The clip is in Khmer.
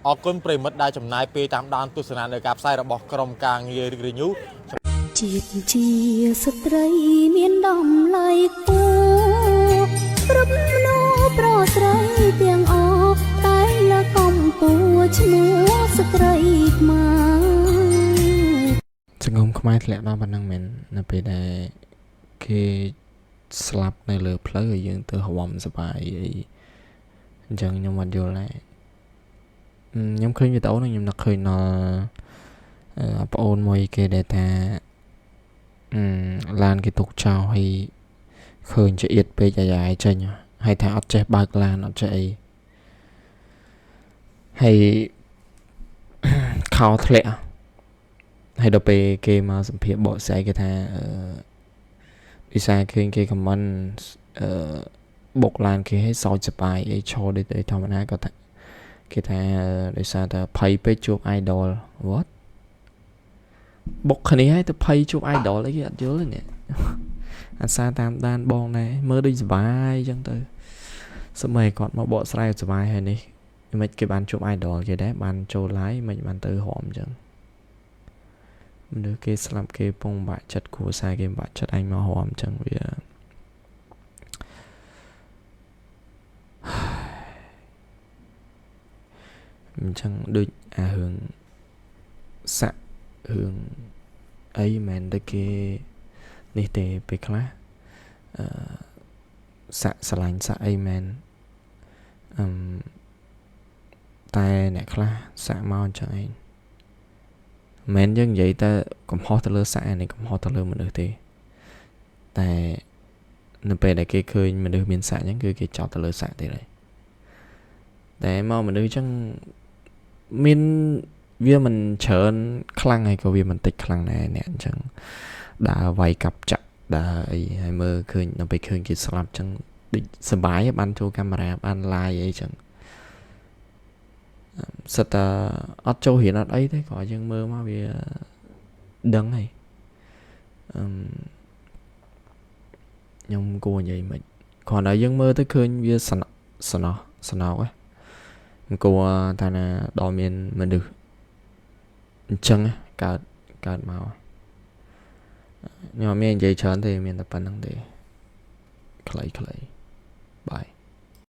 អរគុណប្រិមិត្តដែលចំណាយពេលតាមដានទស្សនានៅការផ្សាយរបស់ក្រុមការងាររីករាយ News ជាតិជាស្ត្រីមានតម្លៃខ្ពស់គ្រប់មនុស្សប្រុសស្រីទាំងអស់តែលើកំពូឈ្មោះស្ត្រីខ្មែរ សង្គមខ្មែរធ្លាក់ដល់ប៉ុណ្ណឹងមែននៅពេលដែលគេស្លាប់នៅលើផ្លូវហើយយើងទៅរំសប្បាយអីអញ្ចឹងខ្ញុំអត់យល់ដែរខ្ញុំឃើញវីដេអូហ្នឹងខ្ញុំនឹកឃើញដល់ប្អូនមួយគេដែលថាឡានគេទុកចោលហើយឃើញចង្អៀតពេកអាយ៉ៃចេញហើយថាអត់ចេះបើកឡានអត់ចេះអីហើយខោធ្លាក់ហើយដល់ពេលគេមកសម្ភាសបកស្រាយគេថាអឺវិសាឃើញគេ comment អឺបុកឡានគេឲ្យសោចសប្បាយអីឈរដូចធម្មតាក៏ថាគេថាដោយសារតែភ័យពេកជួប idol what បុកគ្នាឲ្យទៅភ័យជួប idol អីគេអត់យល់ទេនេះអាសាតាមដានបងដែរមើលដូចសប្បាយអញ្ចឹងទៅសម័យគាត់មកបកស្រាយសប្បាយហើយនេះមិនគេបានជួប idol គេដែរបានចូល live មិនបានទៅរំអញ្ចឹងមនុស្សគេស្លាប់គេពងបាក់ចិត្តគ្រួសារគេបាក់ចិត្តឯងមករំអញ្ចឹងវាអញ្ចឹងដូចអារឿងសាក់រឿងអីមិនដូចគេនេះទេពេលខ្លះអឺសាក់ស្រឡាញ់សាក់អីមែនអឺតែអ្នកខ្លះសាក់មកអញ្ចឹងឯងមិនយើងនិយាយតែកំហុសទៅលើសាក់នេះកំហុសទៅលើមនុស្សទេតែនៅពេលដែលគេឃើញមនុស្សមានសាក់អញ្ចឹងគឺគេចោទទៅលើសាក់ទៀតហើយតែមកមនុស្សអញ្ចឹងមានវាមិនច្រើនខ្លាំងហើយក៏វាមិនតិចខ្លាំងដែរអ្នកអញ្ចឹងដើរវាយកាប់ចាក់ដើរអីហើយមើលឃើញដល់ពេលឃើញគេស្លាប់អញ្ចឹងដូចសប្បាយបានចូលកាមេរ៉ាបាន live អីចឹងសិតតែអត់ចូលរៀនអត់អីទេគ្រាន់យើងមើលមកវាដឹងហើយអឺខ្ញុំគួរនិយាយមិនគ្រាន់តែយើងមើលទៅឃើញវាសណសណោះសណោកហ៎មិនគួរថាណាដល់មានមនុស្សអញ្ចឹងកើតកើតមកខ្ញុំអត់មាននិយាយច្រើនទេមានតែប៉ុណ្្នឹងទេខ្លីៗបាយ។